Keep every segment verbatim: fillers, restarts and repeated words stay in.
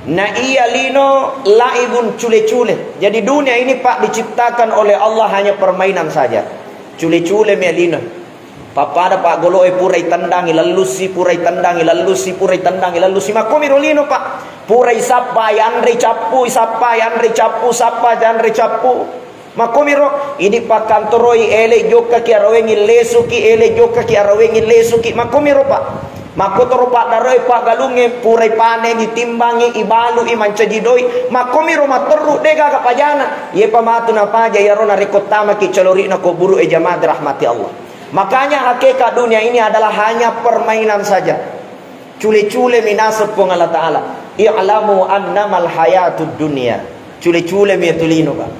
Na iya lino laibun, cule-cule. Jadi dunia ini, Pak, diciptakan oleh Allah hanya permainan saja. Cule-cule mi lino. Pappada paggolo'e pura itendangi lellusi, pura itendangi lellusi, pura itendangi lellusi. Makkomiro lino, Pak. Pura isappa, yanre cappu, isappa, yanre cappu, sappa, yanre cappu. Makkomiro, idi pakkantoroi, ele jokkaki arawengi lesuki, ele jokkaki arawengi lesuki. Makkomiro, Pak. Makkotoro paddaroe paggalungnge, purai pane, ditimbangi, ibalui, mancaji doi. Makkomiro matterru, de gaga pajana. Yepa matu napaja iyaro narekko tamaki calori'na kuburu, e jamaah dirahmati Allah. Makanya hakikat dunia ini adalah hanya permainan saja. Cule-cule minaseng Puang Allah Ta'ala. I'lamu annamal hayatud dunya. Cule-cule mi tu lino, Pak.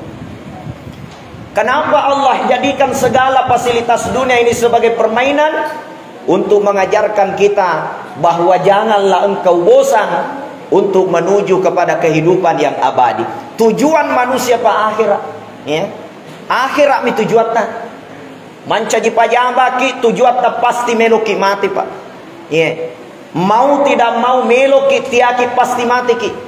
Kenapa Allah jadikan segala fasilitas dunia ini sebagai permainan? Untuk mengajarkan kita bahwa janganlah engkau bosan untuk menuju kepada kehidupan yang abadi. Tujuan manusia, Pak, akhirat. Ya. Akhirat mi tujuanna. Mancaji pajabaki tujuatta pasti meloki mati, Pak. Iya. Mau tidak mau meloki tiaki pasti matiki.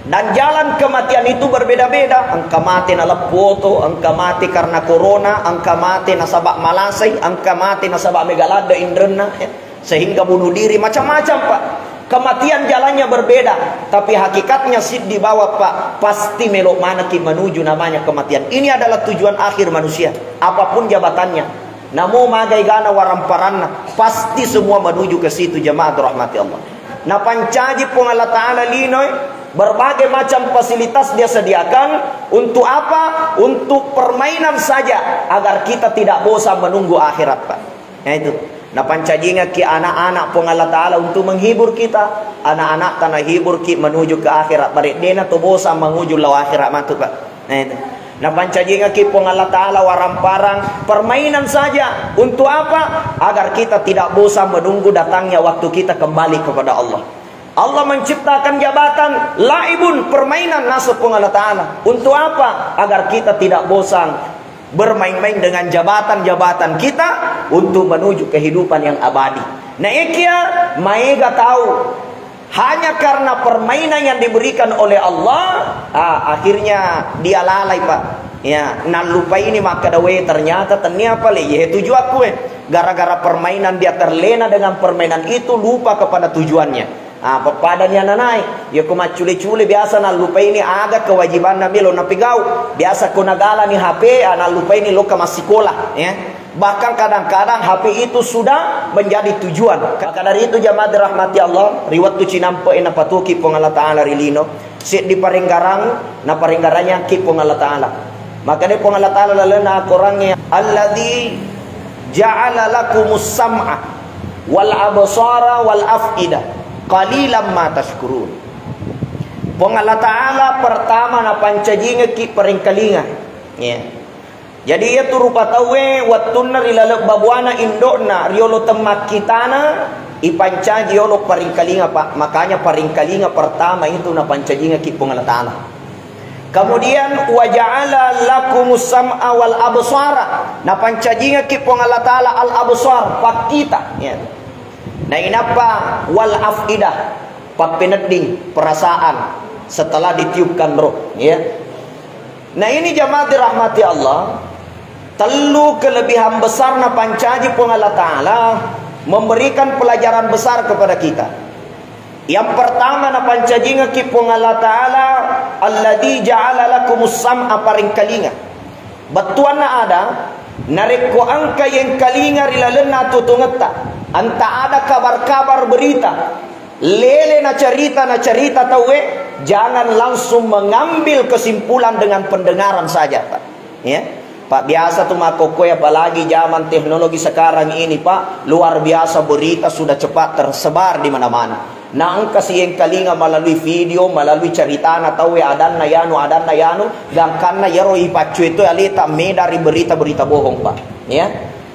Dan jalan kematian itu berbeda-beda. Engka mate naleppu oto, engka mate karena corona, engka mate nasaba malasai, engka mate nasaba mega ladde inrenna, ya. Sehingga bunuh diri, macam-macam, Pak. Kematian jalannya berbeda, tapi hakikatnya siddi bawang, Pak. Pasti melo manekki menuju namanya kematian. Ini adalah tujuan akhir manusia, apapun jabatannya. Namo magai gana waramparanna, pasti semua menuju ke situ, jemaah rahmati Allah. Napancaji Puang Allah Ta'ala linoe, berbagai macam fasilitas Dia sediakan. Untuk apa? Untuk permainan saja, agar kita tidak bosan menunggu akhirat, Pak. Nah, itu. Napancajingekki anak-anak Puang Allah Ta'ala untuk menghibur kita. Anak-anak tanahiburki menuju ke akhirat. Bareddena to bosan menuju lao akhirat matu, Pak. Nah, itu. Napancajingekki Puang Allah Ta'ala waramparang permainan saja. Untuk apa? Agar kita tidak bosan menunggu datangnya waktu kita kembali kepada Allah. Allah menciptakan jabatan, laibun, permainan naseng Puang Allah Ta'ala. Untuk apa? Agar kita tidak bosan bermain-main dengan jabatan-jabatan kita untuk menuju kehidupan yang abadi. Nah, ekia maega tahu hanya karena permainan yang diberikan oleh Allah, ah, akhirnya dia lalai, Pak. Ya, nallupai ini makkeda, "We, ternyata tennia pale ye tujuanku, eh." Gara-gara permainan dia terlena dengan permainan itu, lupa kepada tujuannya. Ah, pappadani ananae, yako maccule-cule biasa nallupaini aga kewajibanna melo napigau. Biasa ko nagalani H P, ah, nallupaini lokka massikola, ya. Bahkan kadang-kadang H P itu sudah menjadi tujuan. Maka dari itu, jamaah dirahmati Allah, ri wettu cinampe'e napatuki Puang Allah Ta'ala ri lino, seddi parenggarang naparenggaranyangki Puang Allah Ta'ala. Maka dé Puang Allah Ta'ala lalenna akorangnge, "Alladzi ja'ala lakumus sam'a wal absara wal af'ida, qalilam ma tashkurun." Puang Allah Ta'ala pertama napancajingekki parengkalinga. Ya. Jadi, iyatu rupa tauwe wettunna ri laleng babuana indo'na riolo temmakkitana, ipancaji yolo parengkalinga, Pak. Makanya parengkalinga pertama itu napancajingekki Puang Allah Ta'ala. Kemudian, "Wa ja'ala lakumus sam'a wal absara." Napancajingekki Puang Allah Ta'ala al-absar, pakkita, ya. Nainappa wal af'idah, pappenedding, perasaan setelah ditiupkan roh, ya. Nah, ini jamaah dirahmati Allah, tellu kelebihan besar napancaji Puang Allah Ta'ala, memberikan pelajaran besar kepada kita. Yang pertama napancajingekki Puang Allah Ta'ala, "Alladzi ja'ala lakumus sam'a," parengkalinga. Bettuanna ada, narekko engka yengkalinga ri lalenna atuo-tuongetta, anta ada kabar-kabar berita, lele nacarita, nacarita tauwe, jangan langsung mengambil kesimpulan dengan pendengaran saja, Pak. Ya. Pak, biasa tu makkokkoe, apalagi zaman teknologi sekarang ini, Pak, luar biasa, berita sudah cepat tersebar di mana-mana. Na engka siyengkalinga melalui video, melalui caritana tauwe, adanna yanu, adanna yanu, gangkanna yaro ipaccue to aleta meda ri berita-berita bohong, Pak. Ya.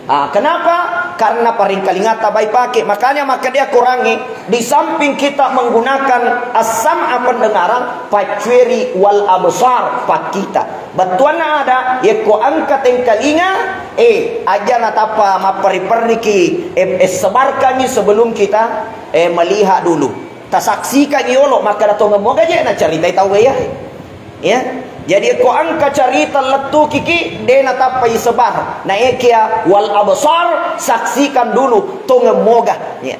Ah, kenapa? Karena parengkalingata bai pake. Makanya makkeda akorangnge, di samping kita menggunakan as-sam'a, pendengaran, paccueri wal absar, pakkita. Bettuanna ada, yekko engka tengkalinga, eh, aja natappa mapperri-perriki, eh, eh, sebarkangi sebelum kita, eh, melihat dulu. tasaksikan yolo, makkeda tongeng moga je nacaritai tau ya. Ya. Jadi ko engka carita lettukiki, de natappa isebar. Na ekia wal absar, saksikan dulu, tongeng moga. Ya.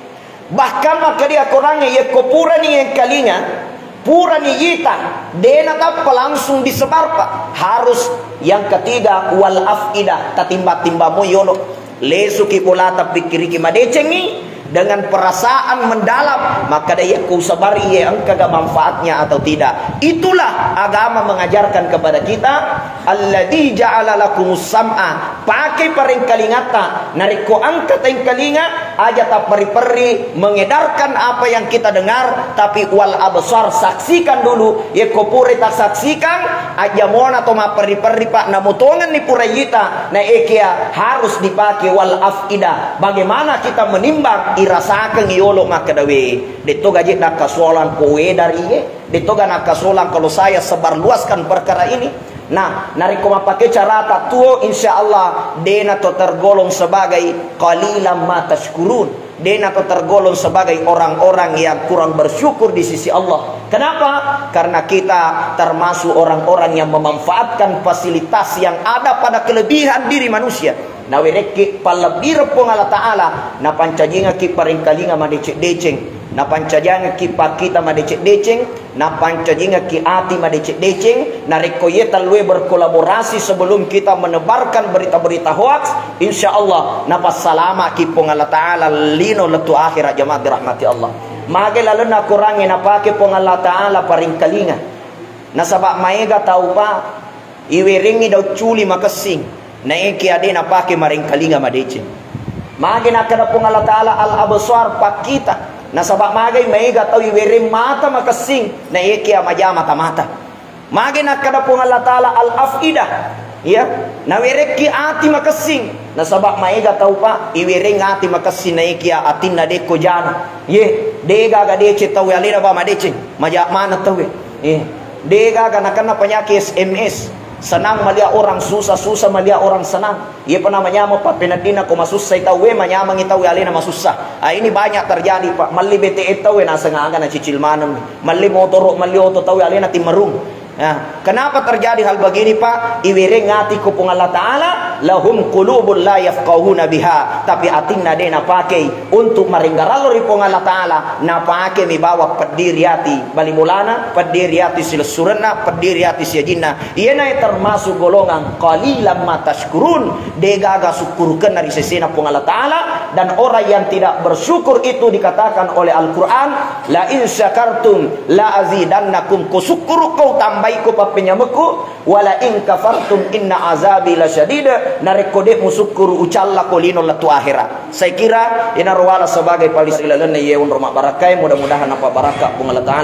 Bahkan makkedia Korangnge, yekko purani engkalinga, purani yita, de natappa langsung disebar, Pak. Harus yang ketiga, wal afida, tatimba-timba mo yolo. Lesuki bolata, pikkiriki madecengi dengan perasaan mendalam, makkeda, iya ku usabari iye engkaga manfaatnya atau tidak. Itulah agama mengajarkan kepada kita, alladzi ja'ala lakumus sam'a, pakai parengkalingatta, narekko engka tengkalinga, aja taperri-perri mengedarkan apa yang kita dengar, tapi wal absar, saksikan dulu, yekko pura tasaksikan, ajamona to maperri-perri, Pak, namutongenni pura yita, na ekia harus dipakai wal afida. Bagaimana kita menimbang, irasakeng yolo makkeda we, detto gaje nakkasolang ko wedari ye, detto ga nakkasolang kalau saya sebarluaskan perkara ini. Nah, narekko mappake carata tuo, insya Allah dena to tergolong sebagai qalilan ma tashkurun. Dena to tergolong sebagai orang-orang yang kurang bersyukur di sisi Allah. Kenapa? Karena kita termasuk orang-orang yang memanfaatkan fasilitas yang ada pada kelebihan diri manusia. Nawerekki pallebbireng Puang Allah Ta'ala, napancajingekki parengkalinga madeceng-deceng, napancajangekki pakkita madeceng-deceng, napancajingekki ati madeceng-deceng. Narekko ye tellue berkolaborasi sebelum kita menebarkan berita-berita hoaks, insya Allah napassalamaki Puang Allah Ta'ala lino lettu akhirat, jamaah dirahmati Allah. Mage lalenna Korangnge napake Puang Allah Ta'ala parengkalinga. Nasaba maega tau, Pak, iwerengngi daung culi makessing, naekia de napake marengkalinga madeceng. Mage nakkeda Puang Allah Ta'ala al-absar, pakkita. Nasaba magai maega tau iwereng mata makessing, naekia maja mata-mata. Mage nakkeda Puang Allah Ta'ala al-afida, ya, nawerekki ati makessing. Nasaba maega tau, Pak, iwereng ati makessing, naekia atinna dekko jana. Ye, degaga deceng tau alena ba madeceng, maja maneng tau. Eh, degaga nakenna penyakit S M S. Senang melihat orang susah, susah melihat orang senang. Iya pernah manyameng pappeneddinna ko masussai tauwe, manyamengi tauwe alena masussa. Ah, ini banyak terjadi, Pak. Melli B T N tauwe naseng aga nacicil maneng. Melli motoro, melli oto tauwe alena timmerung. Nah, kenapa terjadi hal begini, Pak? Iwereng ati ko Puang Allah Ta'ala, lahum qulubun la yafqahuna biha. Tapi atinna de napakei untuk marenggarallo ri Puang Allah Ta'ala, napakemi bawang peddi ri ati bali bolana, peddi ri ati silessurenna, peddi ri ati siajinna. Iyenae termasuk golongan qalilan ma tashkurun, degaga sukkurukenna ri sesena Puang Allah Ta'ala. Dan orang yang tidak bersyukur itu dikatakan oleh Al-Quran, la in syakartum la azidannakum, ko sukkurukko utambaiko pappenyamekku, wala in kafartum inna azabi lasyadid, narekko de musukkuru ucallako lino lettu akhirat. Saya kira inaro wala sebagai paling ilalenna iye onro mabbarakkai, mudah-mudahan napabarakka Puang Allah Ta'ala.